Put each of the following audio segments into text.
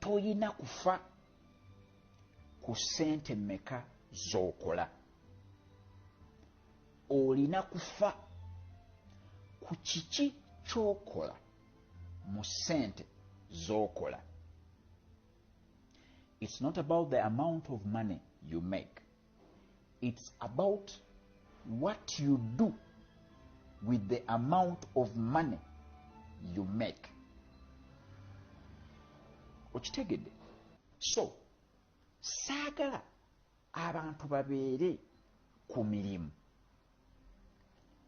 Toyina kufa ku ssente mmeka z'okola, olina kufa ku kiki ky'okola mu ssente z'okola. It's not about the amount of money you make, it's about what you do with the amount of money you make. Okitegedde? So saagala abantu babeere ku mirimu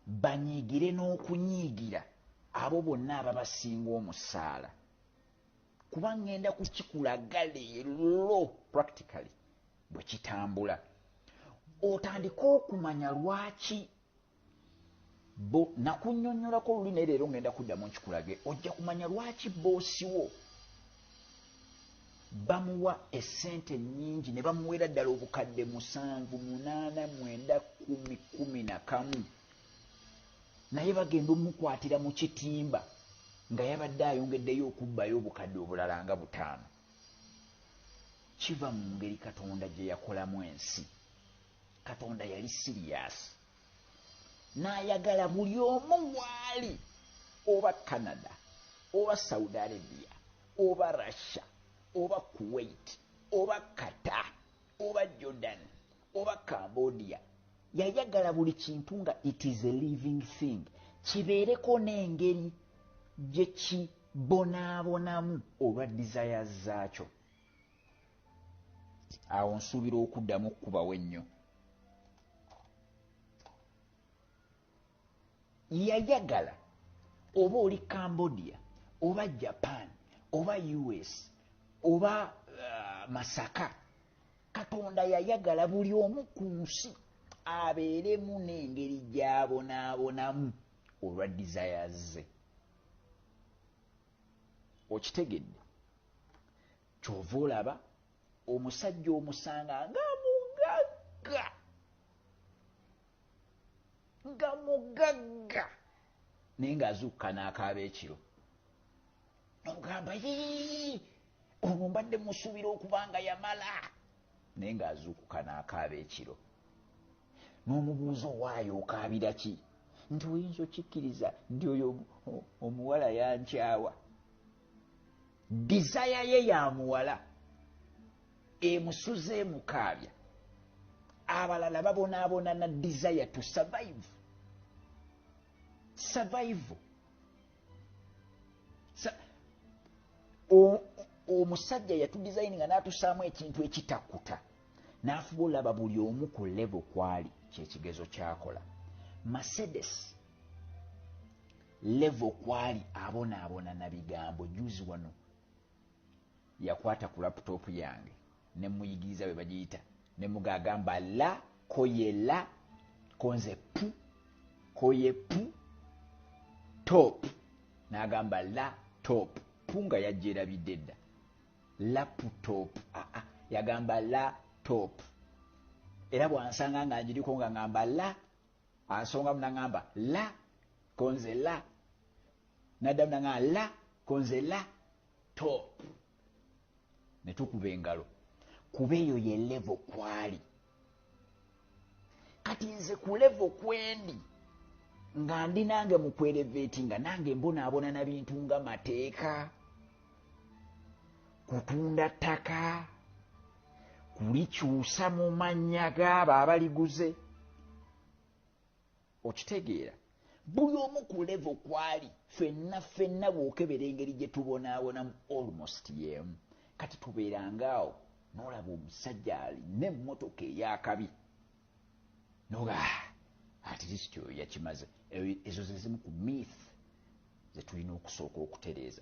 banyiigire n'okunyiigira abo bonna ababasinga omusaala, kuba ŋŋenda kukikulaga leero practically bwe kitambula, otandike okumanya lwaki bo nakunnyonnyolako luli. Naye leero ŋŋenda kuddamu nkikulage. Ojja kumanya lwaki boss wo bamuwa essente nnyingi, ne bamuweera ddala 7,000, 8,000, 9,000, 10,000, 11,000, naye bagenda omukwatira mu kitimba nga yabadde ayongeddeyo okubbayo obukadde obulala nga 5. Kiva mu ngeri Katonda gye yakolamu ensi. Katonda yali serious n'ayagala buli omu waali, oba Canada, oba Saudi Arabia, oba Russia, oba Kuwait, oba Qatar, oba Jordan, oba Cambodia, yayagala buli kintu nga it is a living thing kibeereko n'engeri gye kibonaabonamu olwa desires zaakyo. Awo nsuubira okuddamu okukubawo ennyo. Yayagala oba oli Cambodia, oba Japan, oba US, oba Masaka, Katonda yayagala buli omu ku nsi abeeremu n'engeri gy'abonaabonamu olwa desires ze. Okitegedde? Kyova olaba omusajja omusanga nga mugagga, nga mugagga, naye ng'azuukuka n'akaaba ekiro, nogamba, "Yii, ono mbadde musuubira okuba nga yamala," naye ng'azuukuka n'akaaba ekiro. N'omubuuza, "Owaayo okaabira ki?" Nti, "Oyinza okikkiriza nti oyo omuwala yankyawa?" Desire ye ya muwala emusuza, emukaabya. Abalala babonaabona na desire to survive, survival. Omusajja yatudesigninga n'atusaamu ekintu ekitakuta, n'afuba olaba buli omu ku level kwali kyekigezo kyakola. Mercedes level kwali abonaabona na bigambo. Juzi wano yakwata ku laptop yange nemuyigiriza bwe bagiyita, nemugagamba la koye la konze pu koye pu top, n'agamba la top pu nga yajja erabidde dda laptop. Aa, yagamba la top. Era bwansanga nga njiriko nga ngamba la, ansongamu naŋamba la konze la, naddamu naŋamba la konze la top, ne tukuba engalo, kuba eyo ye level kwali. Kati nze ku level kwendi nga ndi nange mu kweelevatinga, nange mbonaabona na bintu nga mateeka, kutunda ttaka, kulikyusa mu mannya gaabo abaliguze. Okitegeera? Buli omu ku level kwali, ffenna ffenna bw'okebera engeri gye tubonaabonamu almost y'emu. Kati tubeerangaawo n'olaba omusajja alina emmotoka ey'akabi, noga, "At least oyo yakimaze." Ezo ze zimu ku myth ze tulina okusooka okutereeza.